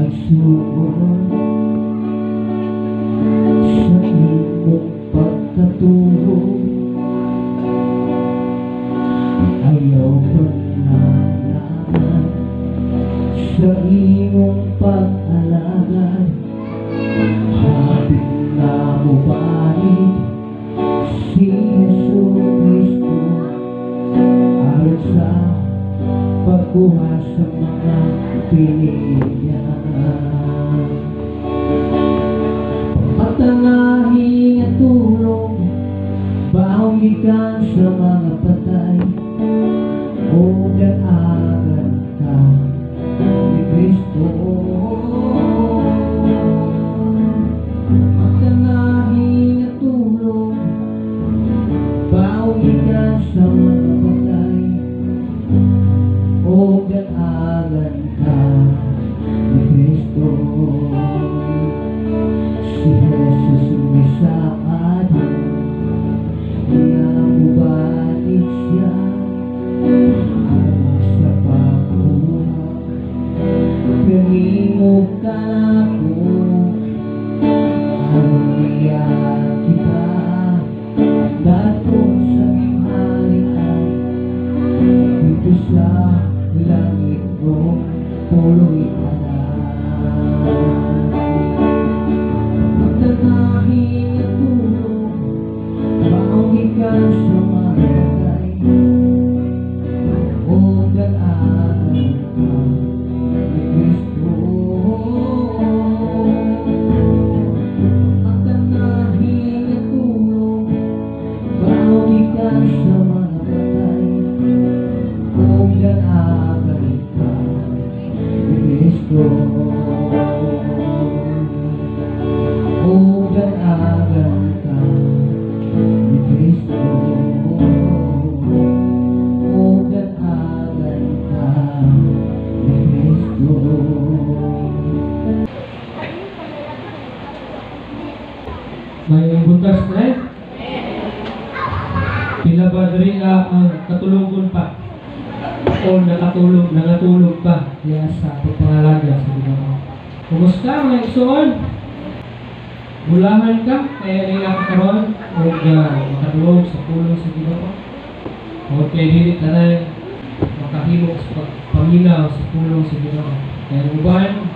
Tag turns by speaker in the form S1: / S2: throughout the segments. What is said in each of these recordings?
S1: Igsuon, sa imong pagkatuo, ayaw paglangan sa imong pag-alagad, hapit na mobalik si Jesu Kristo aron sa pagkuha sa mga pinili niya. Pagtanahi nga tulog, baong gikan sa mga patay, ug agan ka ni Kristo. Pagtanahi nga tulog, baong gikan sa mga patay, ug agan ka ni Kristo. Si Jesus misaad nga mobalik siya aron sa pagkuha kanimo, kanako, aron niya kita dadon sa gingharian didto sa langit kung puloy-anan. Pagtanahi nga tulog, baong gikan sa mga patay, ug agan ka ni Kristo. Pagtanahi nga tulog, baong gikan sa mga patay, ug agan ka ni Kristo. Ug agan ka ni Kristo. Ug agan ka ni Kristo.
S2: May butas na eh. Pila ba diri ang katulugon pa o nakatulog, nangatulog pa diya sa pagpangalaga sa Ginoo? Kumusta, mga igsoon? Bulahan ka kaya nila ka karon og makadulog sa pulong sa Ginoo. O kay dili tanan makahimo sa pagpaminaw sa pulong sa Ginoo. Kay ang uban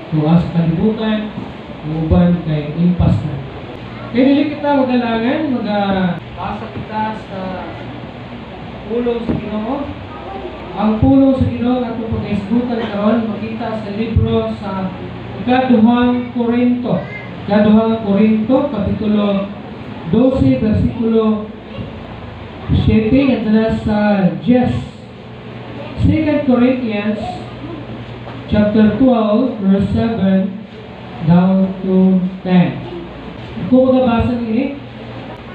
S2: tuwa sa kalibutan, ang uban kay impas na. Kay dili kita magalangan, magabasa kita sa pulong sa Ginoo. Ang pulong sa Ginoo nga atong pagahisgutan karon makita sa libro sa Ikaduhang Korinto. Ikaduhang Korinto, kapitulo 12, versikulo 7, at na sa 10. 2 Corinthians chapter 12, verse 7 down to 10. Ako magabasa niini.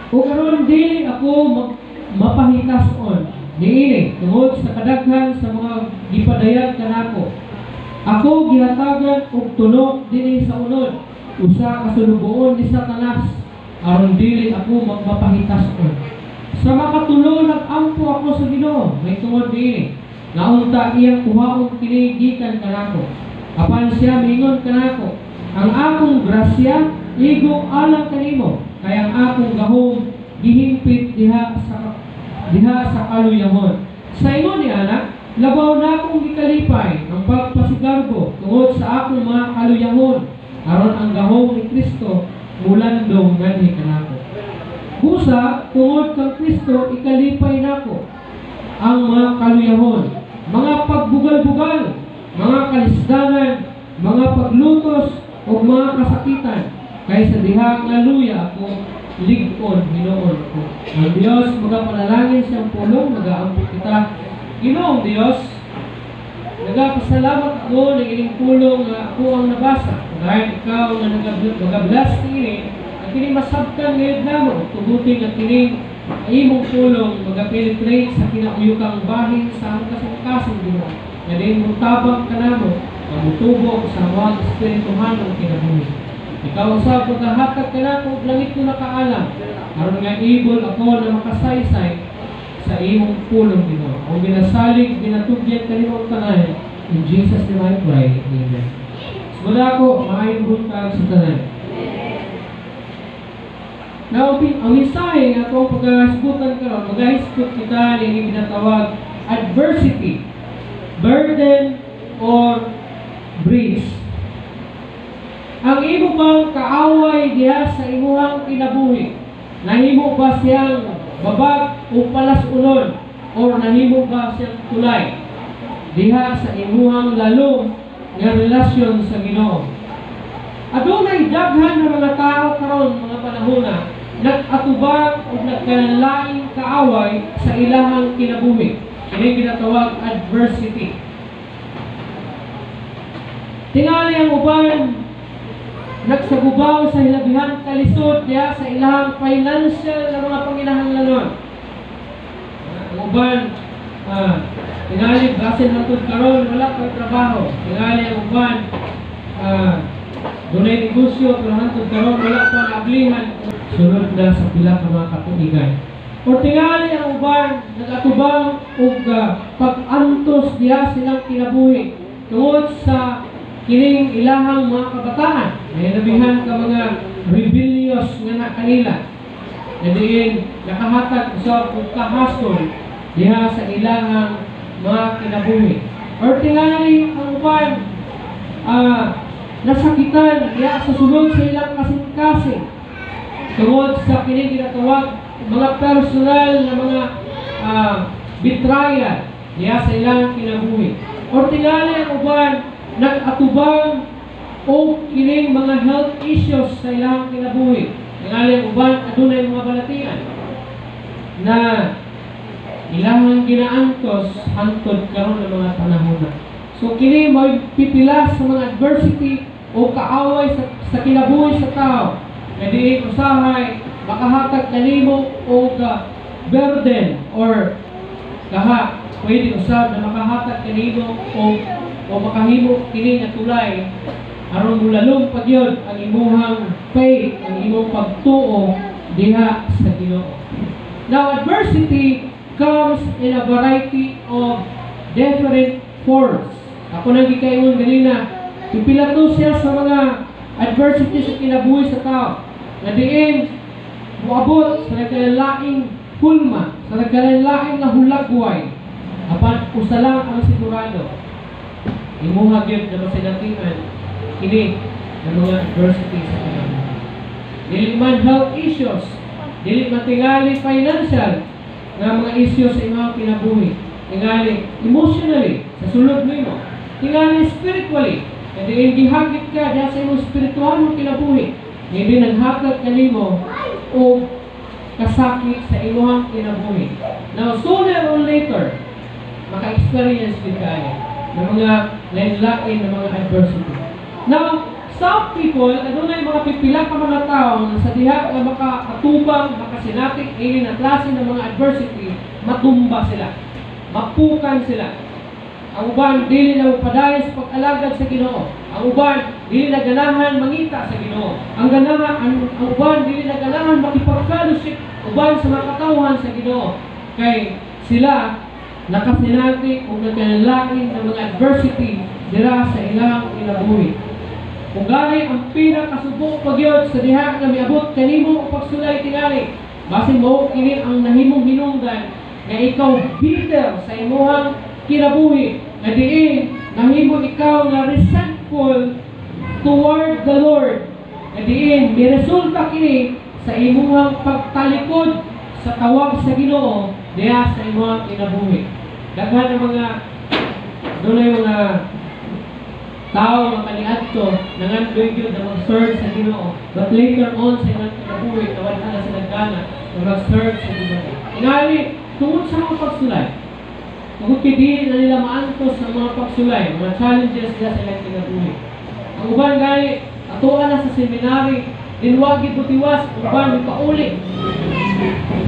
S2: "O karon dili ako mapahitason niini tungod sa kadaghan sa mga gipadayag kanako. Ako gihatagan og tunok dinhi sa unod, usa ka sulugoon ni Satanas, aron dili ako magmapahitason. Sa makatulo nag-ampo ako sa Ginoo may tungod niini, nga unta iyang kuhaon kini gikan kanako. Apan siya miingon kanako, 'Ang akong grasya igo alang kanimo, kay ang akong gahom gihimpit diha sa kaluyahon.' Sa ingon ni ana, labaw na akong gikalipay ang pagpasigarbo tungod sa akong mga kaluyahon, aron ang gahom ni Kristo mulandong nganhi kanako. Busa tungod kang Kristo ikalipay nako ang mga kaluyahon, mga pagbugal-bugal, mga kalisdanan, mga paglutos ug mga kasakitan, kay sa diha nga luya ako, lig-on hinuon ko." Ang Dios magapanalangin siyang pulong, magaampo kita. Ginoong Dios, nagapasalamat ako ng ining pulong nga ako ang nabasa. Dahil ikaw nga nagabless niini, ang kini masabtan ngayon namo, tugutin nga kining imong pulong magapenetrate sa kinauyukang bahin sa among kasing-kasing, Ginoo. Nga din mo tabang kanamo, nga mutubo sa among espirituhanong kinabuhi. Ikaw sa pagkahatag kanako og langit ko nakaalam, aron nga able ako na makasaysay sa imong pulong, Ginoo. Ang ginasalig, ginatugyan kanimo ang tanan. In Jesus' name I pray. Amen. Muna ko, maayong buntag sa tanan. Now, ang mensahe nga atong pagkahisgutan karon, magahisgot kita niini ginatawag adversity, burden or bridge. Ang imo bang kaaway diha sa imuhang kinabuhi, nahimo ba siyang babag o palas-unon or nahimo ba siyang tulay diha sa imuhang lalom nga relasyon sa Ginoo? Adunay daghan nga mga tao karon mga panahona nag-atubang o nagkalaing kaaway sa ilahang kinabuhi. Kini ginatawag adversity. Tingali ang uban nagsagubaw sa hilabihan kalisod diha sa ilahang financial na mga panginahanglanon. Ang uban tingali basin hangtod karon wala pa'y trabaho. Tingali ang uban dunay negosyo pero hangtod karon wala pa naablihan, sunod na sa pila ka mga katuigan. O tingali ang uban nagatubang og pag-antos diha silang kinabuhi tungod sa kining ilahang mga kabataan. May labihan ka mga rebellious nga na kanila na diin nakahatag usab og kahasol diha sa ilahang mga kinabuhi. Or tingali ang uban nasakitan diha sa sulod sa ilang kasing-kasing tungod sa kining ginatawag mga personal na mga betrayal diha sa ilang kinabuhi. Or tingali ang uban nag-atubang o kining mga health issues sa ilang kinabuhi. Tingali ang uban adunay mga balatian na ilahang ginaantos hangtod karon ng mga panahon na. So kini mo'y pipila sa mga adversity o kaaway sa kinabuhi sa tao nga diin usahay makahatag kanimo og burden or kaha pwede usab na makahatag kanimo o makahimo kini nga tulay aron mulalom pa gyud ang imuhang faith, ang imong pagtuo diha sa Ginoo. Now, adversity comes in a variety of different forms. Ako nang gikaingon ganina, pipila to siya sa mga adversity sa kinabuhi sa tao na diin moabot sa nagkalaing hulma, sa nagkalaing nga hulagway. Apan usa lang ang sigurado, imuha gyud na masinatian kini ng mga adversity sa kinabuhi. Dili man health issues, dili man tingali financial nga mga issues sa imong kinabuhi. Tingali emotionally sa sulod nimo. Tingali spiritually, kay diin gihagit ka diha sa imong spiritual mong kinabuhi. Hindi naghatag kanimo og kasakit sa imong kinabuhi. Now, sooner or later, maka-experience gid ka ng mga lain-lain na mga adversity. Now, some people, adunay mga pipila ka mga tao na sa diha nga makaatubang, makasinati ini na klase ng mga adversity, matumba sila. Mapukan sila. Ang uban dili na padayon sa pag-alagad sa Ginoo. Ang uban dili na ganahan mangita sa Ginoo. Ang uban dili na ganahan makipag-fellowship uban sa mga katawhan sa Ginoo. Kay sila nakasinati og nagkalain ng mga adversity dira sa ilang kinabuhi. Kung gani ang pinakasubo pa gyud sa diha nga miabot kanimo og pagsulay tingali, basin mao kini ang nahimong hinungdan nga ikaw bitter sa imuhang kinabuhi, nga diin nahimo ikaw nga resentful toward the Lord, nga diin miresulta kini sa imuhang pagtalikod sa tawag sa Ginoo diha sa imuhang kinabuhi. Daghan ng mga dunay mga tao nga kaniadto nangandoy gyud na mag-serve sa Ginoo, but later on sa ilang kinabuhi nawala na sila gana na mag-serve sa Ginoo. Tingali tungod sa mga pagsulay. Tungod kay dili na nila maantos sa mga pagsulay, mga challenges nila sa ilang kinabuhi. Ang uban gani atoa na sa seminary, dinwagi butiwas, uban mipauli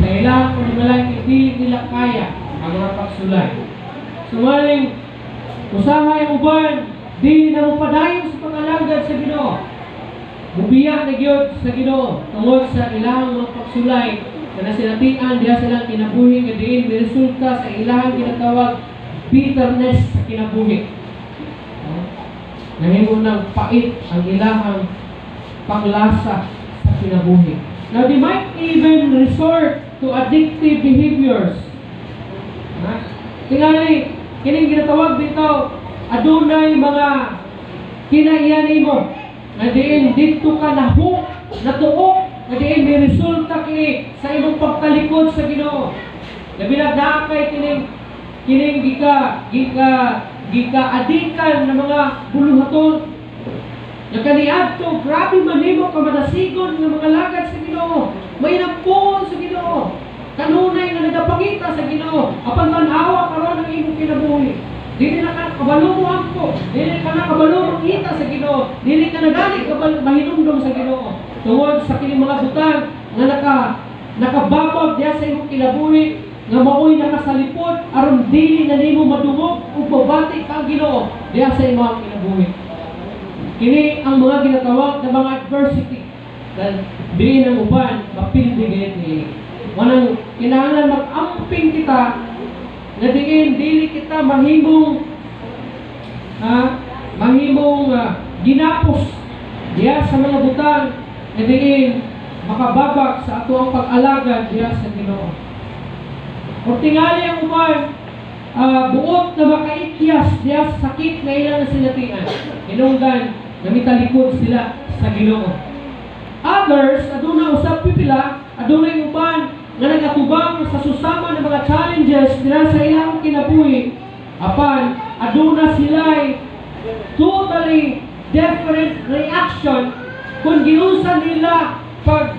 S2: sa ilang panimalay kay dili nila kaya ang mga pagsulay. Sumaling usahay ang uban dili na mopadayon sa pag-alagad sa Ginoo. Mubiya na gyud sa Ginoo tungod sa ilang mga pagsulay na nasinatian diha sa ilang kinabuhi nga diin miresulta sa ilang ginatawag bitterness sa kinabuhi. No? Nahimo ng pait ang ilahang panglasa sa kinabuhi. Now, they might even resort to addictive behaviors. Ha? Tingali, kining ginatawag dito, adunay mga kinaiya nimo nga diin didto ka nahook, natuok, nga diin may resulta kini sa imong pagtalikod sa Ginoo. Labi na naa kay kining kining gika gika gika adikan ng mga buluhaton nga kaniadto grabe man nimo ka madasigon nga mga lagad sa Ginoo, may nampuon sa Ginoo, kanunay nga nagapangita sa Ginoo, apan tan-awa karon ang imong kinabuhi. Dili na ka kabalo mo ampo, dili ka na kabalo mangita sa Ginoo, dili ka na gani kabalo mahinumdom sa Ginoo tungod sa kini mga butang nga nakababag diha sa imong kinabuhi nga maoy nakasalipod aron dili na nimo madungog ug mabati ka ang Ginoo diha sa imong kinabuhi. Kini ang mga ginatawag na mga adversity na dili ng uban mapildi gayud ni. Manang kinahanglan mag-amping kita nga diin dili kita mahimong ginapos diha sa mga butang nga diin makababag sa ato ang pag-alagad diha sa Ginoo. Kung tingali ang uban buot na makaikyas diha sa sakit nga ilang nasinatian, hinungdan nga mitalikod sila sa Ginoo. Others, aduna usab pipila, adunay uban nga nagatubang sa susama ng mga challenges nila sa ilang kinabuhi, apan aduna sila'y totally different reaction kung giunsa nila pag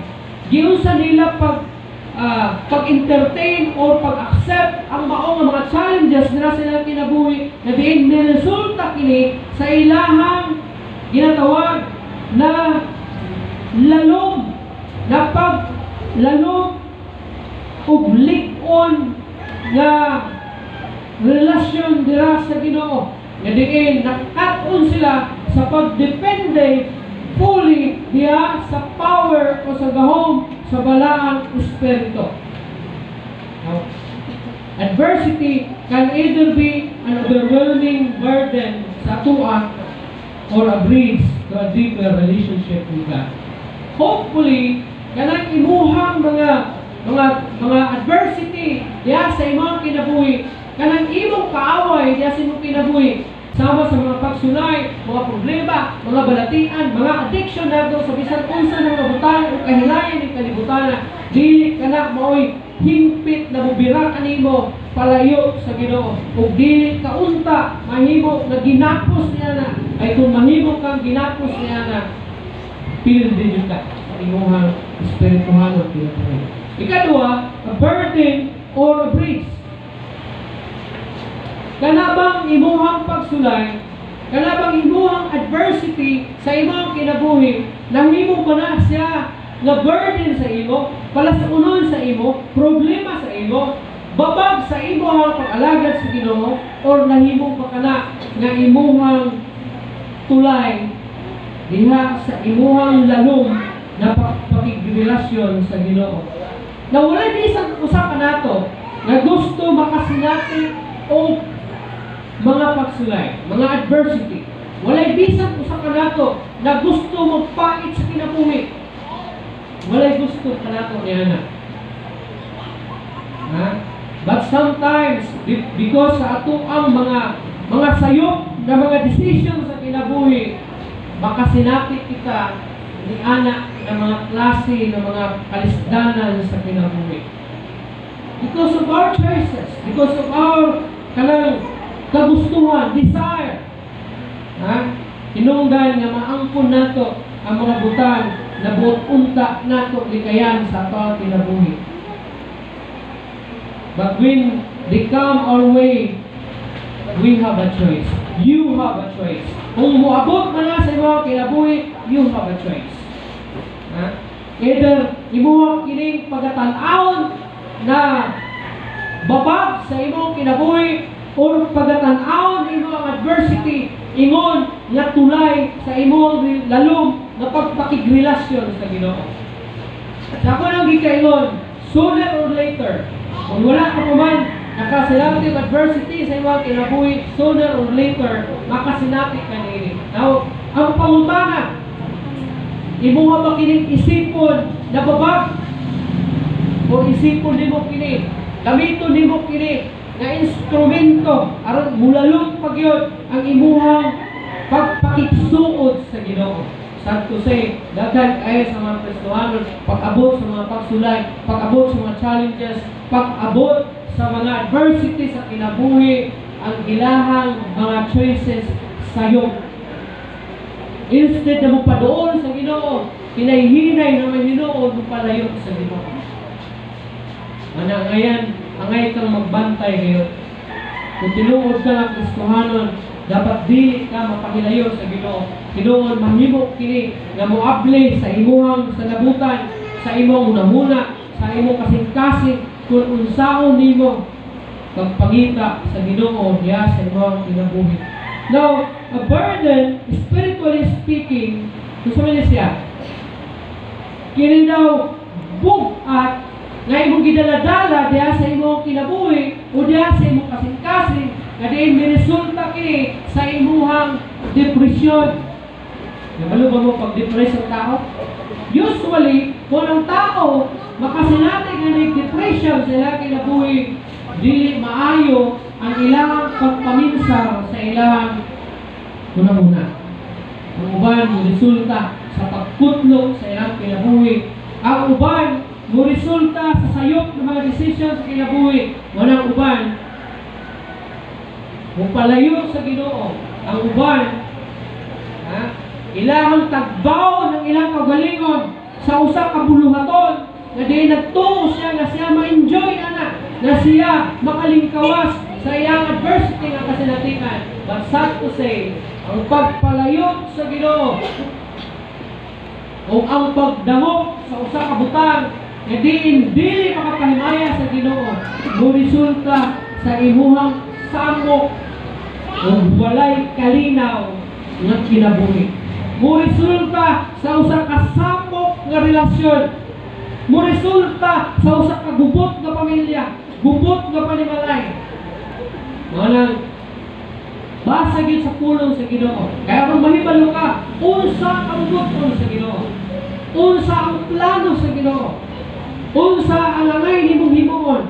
S2: pag-entertain or pag-accept ang mao nga mga challenges nila sa ilang kinabuhi na diin niresulta kini sa ilahang ginatawag na lalom na pag lalom ug lig-on nga relasyon dira sa Ginoo nga diin nakat-on sila sa pagdepende fully diha sa power o sa gahom sa Balaang Espiritu. Now, adversity can either be an overwhelming burden sa atoa or a bridge to a deeper relationship with God. Hopefully, kanang imuhang mga adversity diha sa imong kinabuhi, kanang imong kaaway diha sa imong kinabuhi, sama sa mga pagsulay, mga problema, mga balatian, mga addiction nato sa bisan unsa ng mga butang o kahilayan ng kalibutan, dili kana maoy hingpit na mubira kanimo palayo sa Ginoo ug dili ka unta mahimo nga ginapos niya na, ay kung mahimo kang ginapos niya na, pildi jud ka sa imuhang espirituhanon kinabuhi. Ikaduha, a burden or a bridge. Kana bang imuhang pagsulay, kana bang imuhang adversity sa imong kinabuhi, nahimo ba na siya nga burden sa imo, palasunon sa imo, problema sa imo, babag sa imuhang pag-alagad sa Ginoo, or nahimo pa kana nga imuhang tulay diha sa imuhang lalom na pakigrelasyon sa Ginoo? Na wala bisan usa ka nato nga gusto makasinati og mga pagsulay, mga adversity. Walay bisan usa ka nato na gusto magpait sa kinabuhi. Walay gusto kanato niya na. Ha? But sometimes, because sa ato ang mga sayop na mga decision sa kinabuhi, makasinati kita ni ana ng mga klase ng mga kalisdanan sa kinabuhi. Because of our choices, because of our kanang kagustuhan, desire. Ha? Hinungdan nga maangkon nato ang mga butang na buot unta nato likayan sa ato kinabuhi. But when they come our way, we have a choice. You have a choice. Kung moabot man na sa imong kinabuhi, you have a choice. Ha? Either imuha kining pagatan-awon na babag sa imong kinabuhi or pagatan-awon nimo ang adversity ingon nga tulay sa imong lalom nga pagpakigrelasyon sa Ginoo. Sa ako nang gikaingon, sooner or later, kung wala ka pa man Nakasinati og adversity sa imong kinabuhi, sooner or later makasinati ka niini. Now, ang pangutana, imuha ba kining isipon na babag o isipon nimo kini, gamiton nimo kini nga instrumento aron mulalom pa gyud ang imuhang pagpakigsuod sa Ginoo? Sad to say, daghan kaayo sa mga Kristohanon, pag-abot sa mga pagsulay, pag-abot sa mga challenges, pag-abot sa mga adversity sa kinabuhi, ang ilahang mga choices sayop. Instead na mopaduol sa Ginoo, hinay-hinay na may hinuon mopalayo sa Ginoo. Ana ngayan, angay kang magbantay ngayon. Kung tinuod ka nga Kristohanon, dapat dili ka mapahilayo sa Ginoo. Tinuod mahimo kini nga moabli sa imuhang sanabutan, sa imong hunahuna, sa imong kasing-kasing kung unsaon nimo pagpangita sa Ginoo diha sa imong kinabuhi. Now, a burden, spiritually speaking, kung sa man siya, kini daw bug-at nga imong gidaladala diha sa imong kinabuhi o diha sa imong kasing-kasing nga diin miresulta kini sa imuhang depression. Kabalo ba mo pag depress ang tao? Usually, kung ang tao makasinati nga depression sa ilang kinabuhi, dili maayo ang ilang pagpaminsar sa ilang hunahuna. Ang uban mo resulta sa pagputlok sa ilang kinabuhi. Ang uban mo resulta sa sayop ng mga desisyon sa kinabuhi. Walang uban mopalayo sa Ginoo. Ang uban, ha, ilahang tagbaw ng ilang kaugalingon sa usa ka buluhaton nga di nagtuo siya nga siya ma-enjoy ana, nga siya makalingkawas sa iyang adversity nga kasinatian. But sad to say, ang pagpalayo sa Ginoo o ang pagdangop sa usa ka butang nga diin dili makapahimaya sa Ginoo, mo resulta sa imuhang samok o walay kalinaw nga kinabuhi. Mo resulta sa usa ka samok nga relasyon. Mo resulta sa usa ka gubot nga pamilya, gubot nga panimalay. Mao nang basa gyud sa pulong sa Ginoo. Kaya kung mahibalo ka unsa ang buoton sa Ginoo, unsa ang plano sa Ginoo, unsa ang angay nimong himuon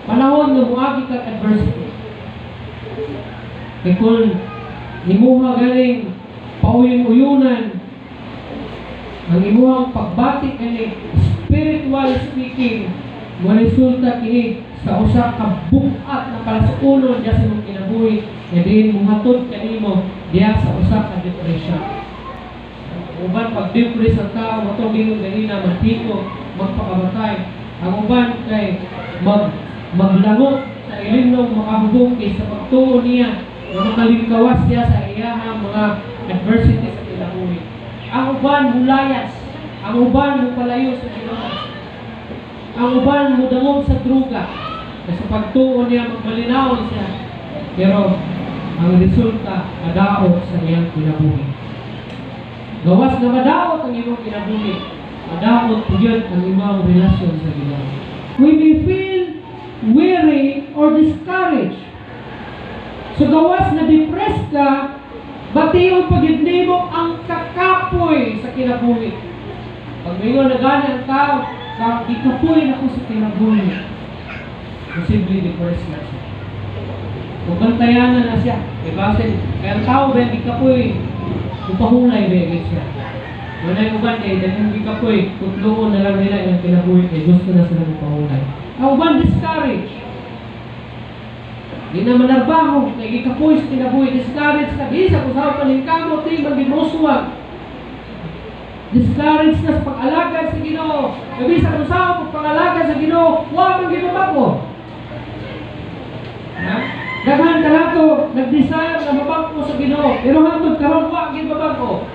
S2: panahon nga moagi kag adversity. Kay kung imuha ganing pauyon-uyunan ang imuhang pagbati kani, spiritual speaking, mo resulta kini sa usa ka bug-at na kalasuonon diya sa imong kinabuhi nga diin mohatod kanimo diya sa usa ka depression. Ang uban, pag depress ang tao, matong ingon ganina, magtiko, magpakamatay. Ang uban kay maglangot sa ilimnog makahubog kay sa pagtuo niya nga makalingkawas siya sa iyahang mga adversity sa kinabuhi. Ang uban mulayas, ang uban mopalayo sa Ginoo. Ang uban mudangop sa druga. Kasi pagtuo niya magmalinawon siya. Pero ang resulta, madaot sa iyang kinabuhi. Gawas na madaot ang imong kinabuhi, madaot gyud ang imong relasyon sa Ginoo. We may feel weary or discouraged. So gawas na depressed ka, bation pa gyud nimo ang kakapoy sa kinabuhi. Pag mingon na gani ang tao, gikapoy na ko sa kinabuhi, posible depressed na siya. Kung bantayanan na siya, kay basin, kaya ang tao ba gikapoy, upahulay ba gyud siya. Wala yung uban kay dahil gikapoy, putloon na lang nila yung kinabuhi kay gusto na sila mapahulay. Ang uban discouraged. Di na manarbaho, kay gikapoy sa kinabuhi, discouraged ka, di sa kusaw paningkamot, di man gimuswag. Discouraged na sa pag-alagad sa Ginoo. Kay sa kusaw pag-alagad sa Ginoo, wa man gibabag-o. Ha? Daghan kanato nag-desire na mabag-o sa Ginoo, pero hangtod karon wa gyud mabag-o.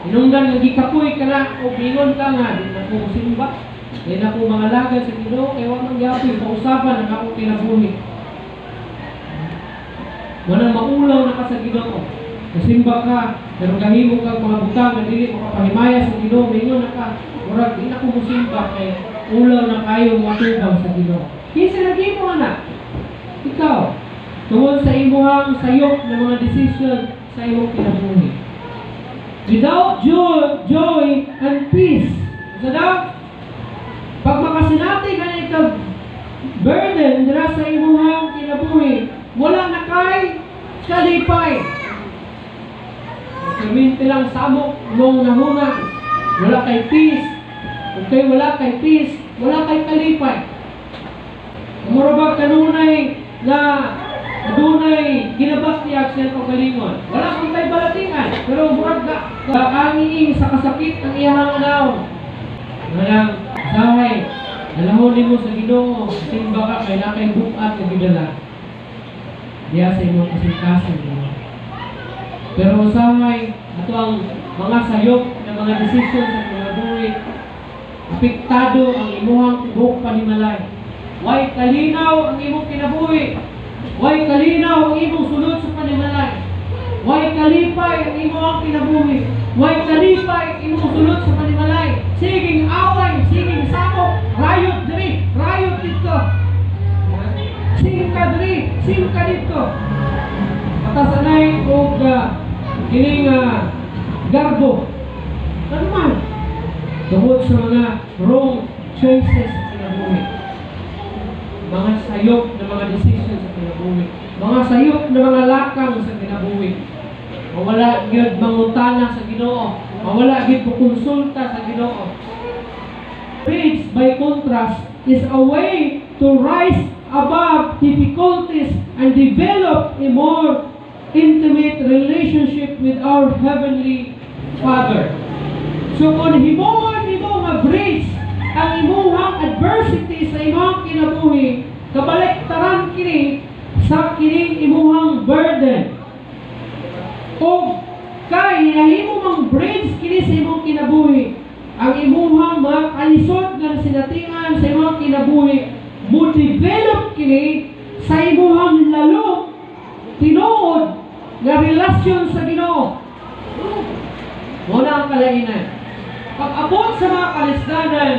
S2: Hinungdan nga gikapoy ka na o bingon ka nga di na ko simba, di na ko mangalagad sa Ginoo kay wa man gyapon pausaban ang akong kinabuhi. Walang maulaw na ka sa Ginoo. Kasimba ka, pero gahimo kag mga butang nga dili makapahimaya sa Ginoo, mingon na ka, murag di na ko mosimba kay ulaw na kayo matubang sa Ginoo. Kinsa naghimo ana? Ikaw. Tungod sa imuhang sayop na mga decision sa imong kinabuhi. Without joy, joy and peace. Sa daw? Pag makasinati ka na ikaw burden dira sa imuhang kinabuhi, wala na kay kalipay. Perminti lang samok mong nahuna, wala kay peace. Okay, wala kay peace, wala kay kalipay. Mura ba kanunay na adunay ginabastyag sa kaugalingon? Wala kang kay balatingan, pero murag ka kaangiing sa kasakit ang iyang nawong. Ngalang, sahay, dalahon nimo sa Ginoo, simba ka kay naa kay bug-at nga gidala diya sa imong kasing-kasing mo. Pero usahay, ato ang mga sayop na mga desisyon sa kinabuhi, apektado ang imuhang tibuok panimalay. Way kalinaw ang imong kinabuhi. Way kalinaw ang imong sulod sa panimalay. Way kalipay ang imong kinabuhi. Way kalipay ang imong sulod sa panimalay. Siging away, siging samok, rayot diri, rayot dito. Sige ka diri, sige ka dito. Matasanay og kining garbo. Ano man? Tungod sa mga wrong choices sa kinabuhi. Mga sayop na mga decision sa kinabuhi. Mga sayop na mga lakang sa kinabuhi. Mawala gyud mangutana sa Ginoo. Mawala gyud konsulta sa Ginoo. Bridge, by contrast, is a way to rise above difficulties and develop a more intimate relationship with our Heavenly Father. So kung himuon nimo nga bridge ang imuhang adversity sa imong kinabuhi, kabaliktaran kini sa kining imuhang burden. O kay nahimo mang bridge kini sa imong kinabuhi, ang imuhang mga kalisod nga sinatian sa imong kinabuhi, mo develop kini sa imuhang lalom tinuod nga relasyon sa Ginoo. Mao na ang kalainan. Pag abot sa mga kalisdanan,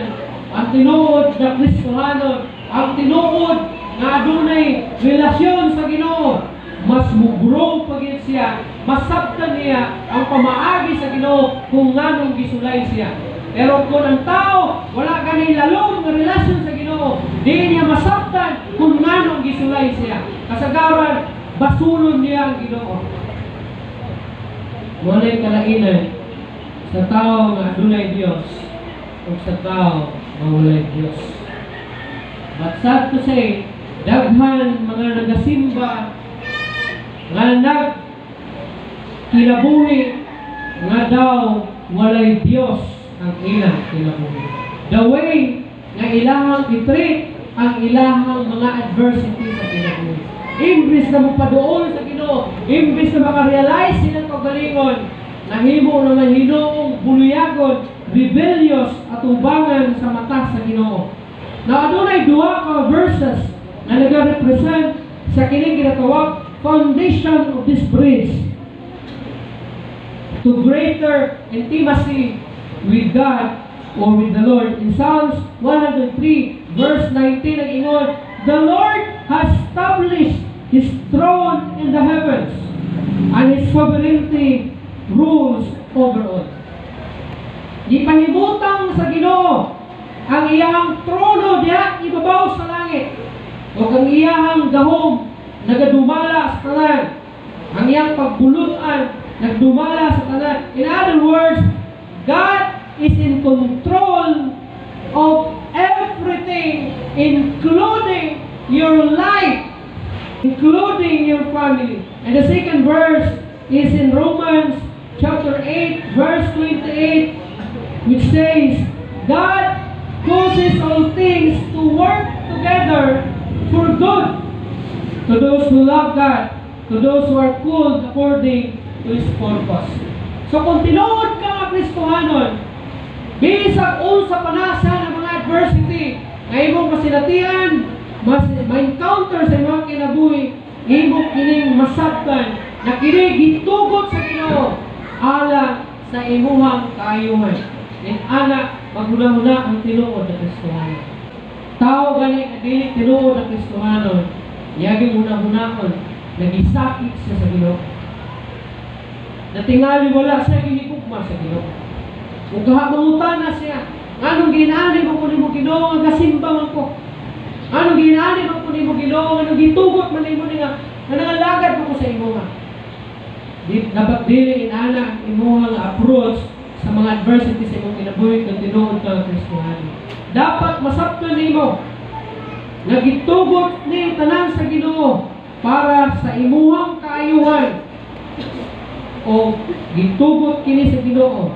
S2: ang tinuod na Kristohanon, ang tinuod nga adunay relasyon sa Ginoo, mas mo-grow pa gyud siya, masabtan niya ang pamaagi sa Ginoo kung nganong gisulay siya. Pero kung ang tao wala gani lalom nga relasyon sa Ginoo, di niya masabtan kung nganong gisulay siya. Kasagaran, basulon niya ang Ginoo. Mao na'y kalainan sa tao nga adunay Dios ug sa tao nga walay Dios. But sad to say, daghan mga nagasimba nga nag kinabuhi nga daw walay Dios ang ilang kinabuhi. The way nga ilahang i-treat ang ilahang mga adversity sa kinabuhi. Imbis na mopaduol sa Ginoo, imbis na makarealize silang kaugalingon, nahimo naman hinuong buluyagon, rebellious atubangan sa mata sa Ginoo. Na adunay duha ka verses na nag-represent sa kining ginatawag foundation of this bridge to greater intimacy with God or with the Lord. In Psalms 103 verse 19 ang ingon, "The Lord has established His throne in the heavens, and His sovereignty rules over all." Gipahimutang sa Ginoo ang iyang trono diha ibabaw sa langit ug ang iyang gahom nagadumala sa tanan. Ang iyang pagbulutan nagdumala sa tanan. In other words, God is in control of everything, including your life, including your family. And the second verse is in Romans chapter 8, verse 28, which says, "God causes all things to work together for good to those who love God, to those who are called according to His purpose." So kung tinuod ka nga Kristohanon, bisag unsa pa na sa mga adversity nga imong masinatian, mas ma-encounter sa imong kinabuhi, imo kining masabtan na kini gitugot sa Ginoo alang sa imuhang kaayuhan. And ana maghuna-huna ang tinuod na Kristohanon. Tao gani nga dili tinuod na Kristohanon, Iyang huna-hunaon, nagisakit siya sa Ginoo. Natingali wala siya gihigugma sa Ginoo. Ug mangutana siya, "Nganong ginaani man ko nimo, Ginoo, nga gasimba man ko? Nganong ginaani man ko nimo, Ginoo, nganong gitugot man nimo ni nga nangalagad man ko sa imo nga?" Di, dapat dili inana ang imuhang approach sa mga adversity sa imong kinabuhi kung tinuod ka nga Kristiyano. Dapat masabtan nimo nga gitugot ni tanan sa Ginoo para sa imuhang kaayuhan o gitugot kini sa Ginoo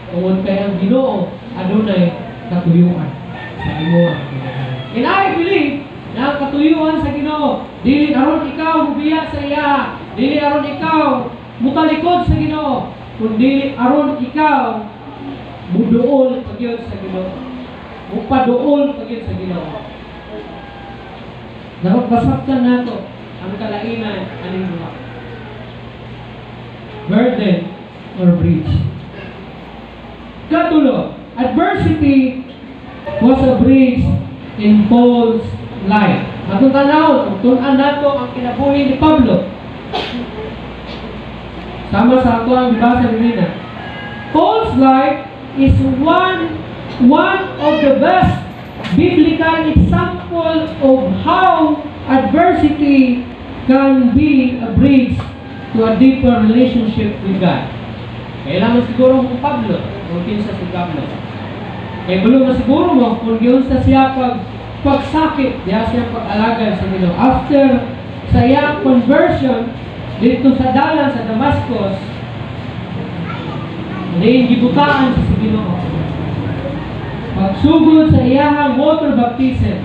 S2: tungod kay ang Ginoo adunay katuyuan sa imuhang kinabuhi. And I believe na ang katuyuan sa Ginoo dili aron ikaw mubiya sa iya, dili aron ikaw mutalikod sa Ginoo, kundi aron ikaw muduol pagyud sa Ginoo. Mupaduol pagyud sa Ginoo. Dapat masabtan nato ang kalainan aning duha. Burden or bridge. Katulo, adversity was a bridge in Paul's life. Atong tanawon, tun-an nato ang kinabuhi ni Pablo. Sama sa ato ang gibasa ni Rina. Paul's life is one of the best biblical example of how adversity can be a bridge to a deeper relationship with God. Kailangan siguro mo Pablo, kung kinsa si Pablo. Kay bulo siguro mo kung giunsa siya pagsakit, diha siya pag-alagad sa Ginoo. After sa iyang conversion dito sa dalan sa Damascus, diin gibutaan siya sa Ginoo. Pagsugod sa iyahang water baptism,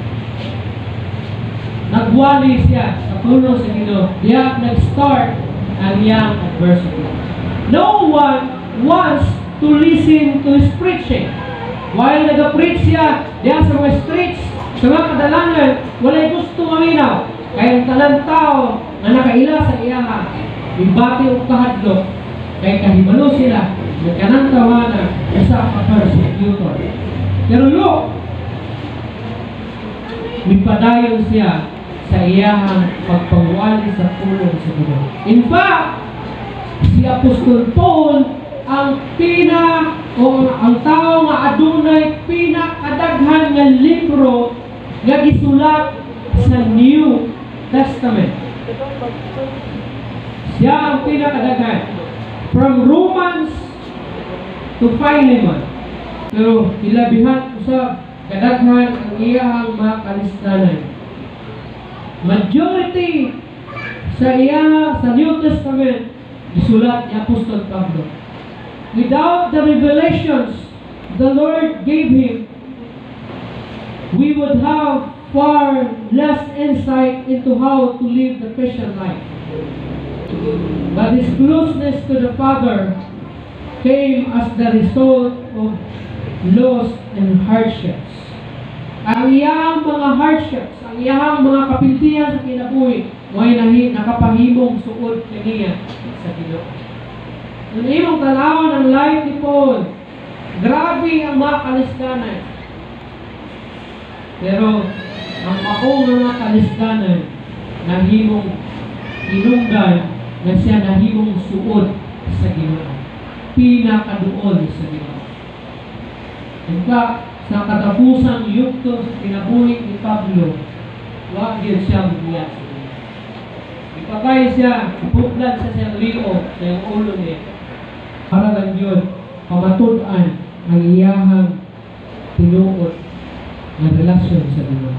S2: nagwali siya sa pulong sa Ginoo. Diha nag-start ang iyang adversity. No one wants to listen to his preaching. While nag-preach siya diha sa mga streets, sa mga kadalangan, walay gusto maminaw. Kay ang tanan tao nga nakaila sa iyaha, ibati og kahadlok, kay kahibalo sila nga kanang tawana usa ka persecutor. Pero look, mipadayon siya sa iyahang pagpangwali sa pulong sa Ginoo. In fact, si Apostol Paul ang pina o ang tao nga adunay pinakadaghan nga libro nga gisulat sa New Testament. Siya ang pinakadaghan. From Romans to Philemon. Pero ilabihan usab kadaghan ang iyahang mga kalisdanan. Majority sa iya sa New Testament gisulat ni Apostol Pablo. Without the revelations the Lord gave him, we would have far less insight into how to live the Christian life. But his closeness to the Father came as the result of loss and hardships. Ang iyang mga hardships, ang iyang mga kapildihan sa kinabuhi, mo'y nakapahimong suod kaniya sa Ginoo. Kung imong tanawon ang life ni Paul, grabe ang mga kalisdanan. Pero ang mao nga mga kalisdanan nahimong hinungdan na siya nahimong suod sa Ginoo. Pinakaduol sa Ginoo. In fact, sa katapusang yugto sa kinabuhi ni Pablo, wa gyud siya mubiya sa Ginoo. Ipatay siya, iputlan sa siyang liog, sa iyang ulo niya. Para lang yun, pamatud-an ang iyahang tinuod nga relasyon sa Ginoo.